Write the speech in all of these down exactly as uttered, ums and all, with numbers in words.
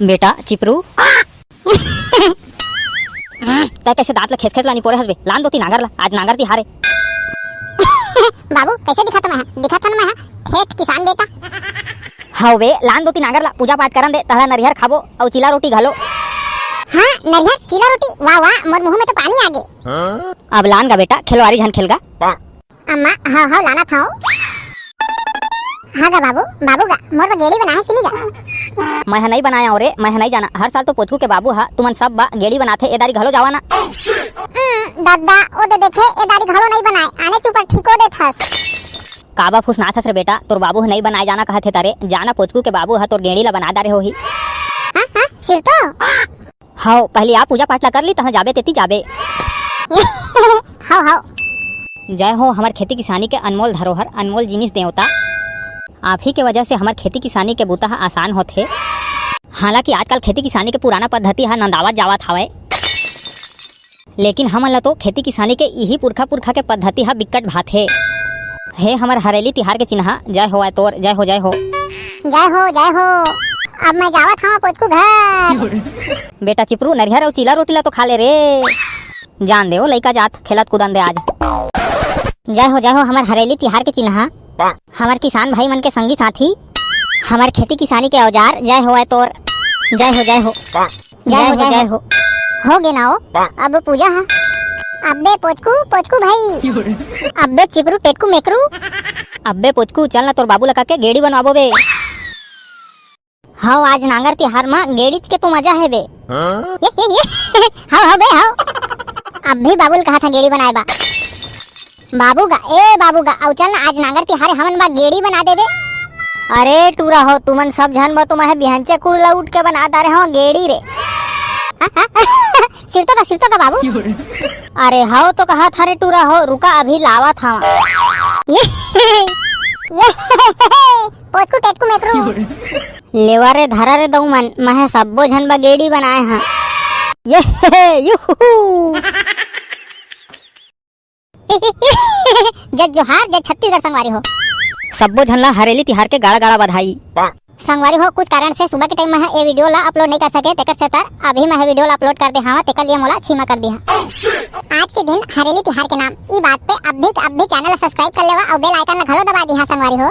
बेटा चिपरू, तैं कइसे दांत ल खेस खेस ला निपोरे हस बे? लान दो ती नांगर ला, आज नांगर तिहार हे। बाबू, कइसे दिखत मैं हा? दिखत हन मैं हा ठेठ किसान बेटा। हव बे, लान दो ती नांगर ला, पूजा पाठ करन दे, तहला नरिहर खाबो अउ चीला रोटी घलो। हाँ, नरिहर चीला रोटी, वाह वाह, मोर मुंह में तो पानी आ गे। अब लान गा बेटा, खेलवारी झन खेल गा। अम्मा, हव हव, लानत हव। हाँ गा बाबू, बाबू गा, मोर बर गेड़ी बनाए हस कि नी गा? मैं ह नइ बनाया हंव रे, मैं ह नइ जाना। हर साल तो पोचकू के बाबू ह तुमन सब बर गेड़ी बनाथे, ए दारी घलो जावा ना। हम्म, दद्दा, ओ दे देखे, ए दारी घलो नइ बनाए, आने चुपर ठीको देथस। काबर फुसनाथस रे बेटा, तोर बाबू ह नइ बनाए जाना कहत हे तरे, जाना पोचकू के बाबू ह तोर गेड़ी ला बना डारे होही। हाँ, हाँ, सिरतो। हव, पहली आ पूजा पाठ ला कर ली, तहाँ जाबे तेती जाबे। हव, हव। जय हो हमर खेती किसानी के अनमोल धरोहर, अनमोल जिनिस देवता। आप ही के वजह से हमर खेती किसानी के बूता ह आसान होथे। हालांकि आजकल खेती किसानी के पुराना पद्धति ह नंदावत जावत हावय, लेकिन हमन ला तो खेती किसानी के इही पुरखा पुरखा के पद्धति ह बिकट भाथे। हे हमर हरेली तिहार के चिन्हा, जय होवय तोर, जय हो, जय हो। जय हो, जय हो। अब मैं जावत हंव पोचकू घर। बेटा चिपरू, नरिहर अउ चीला रोटी ला तो खा ले रे। जान दे ओ लइका जात, खेलत कूदन दे आज। जय हो, जय हो, हमर हरेली तिहार के चिन्हा, हमर किसान भाई मन के संगी साथी, हमर खेती किसानी के औजार, जय होवय तोर, जय हो, जय हो। जय हो, जय हो। हो गे ना ओ, अब पूजा ह। अब्बे पोचकू, पोचकू भाई। अब्बे चिपरू, टेटकू, मेकरू। अब्बे पोचकू, चल ना तोर बाबू ला कके गेड़ी बनवाबो बे। हव, आज नांगर तिहार म गेड़ीच के तो मजा हे बे। हाँ? ये, ये, ये। हव, हव बे, हव। अभी बाबू ल कहा था गेड़ी बनाए बा। बाबू गा, ए बाबू गा, अउ चल ना, आज नांगर तिहार हे, हमन बा गेड़ी बना देबे। अरे टूरा हो, तुमन सब झन बा, तुमन बिहनचे कुड़ ला उठ के बना डारे हो गेड़ी रे। हाँ, हाँ, सिरतो का, सिरतो का बाबू। अरे हव तो कहा था रे टूरा हो, रुका अभी लावत हवा। ये, ये, पोचकू टेटकू मेकरू। लेवा रे, धरा रे दऊ मन, मैं ह सब्बो झन बर गेड़ी बनाए हंव। ये, युहू। जय जोहार, जय छत्तीसगढ़ संगवारी हो। सब्बो झन ला हरेली तिहार के गाड़ा गाड़ा बधाई। संगवारी हो, कुछ कारण से सुबह के टाइम में ह ए वीडियो ला अपलोड नहीं कर सके, तेकर सेंतर अभी मैं ह वीडियो ला अपलोड कर दे हंव, तेकर लिए मोला क्षमा कर दिहा। आज के दिन हरेली तिहार के नाम, ई बात पे अभी के अभी चैनल ला सब्सक्राइब कर लेवा अउ बेल आइकन ला घलो दबा दिहा संगवारी हो।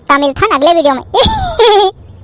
त मिलथन अगले वीडियो में।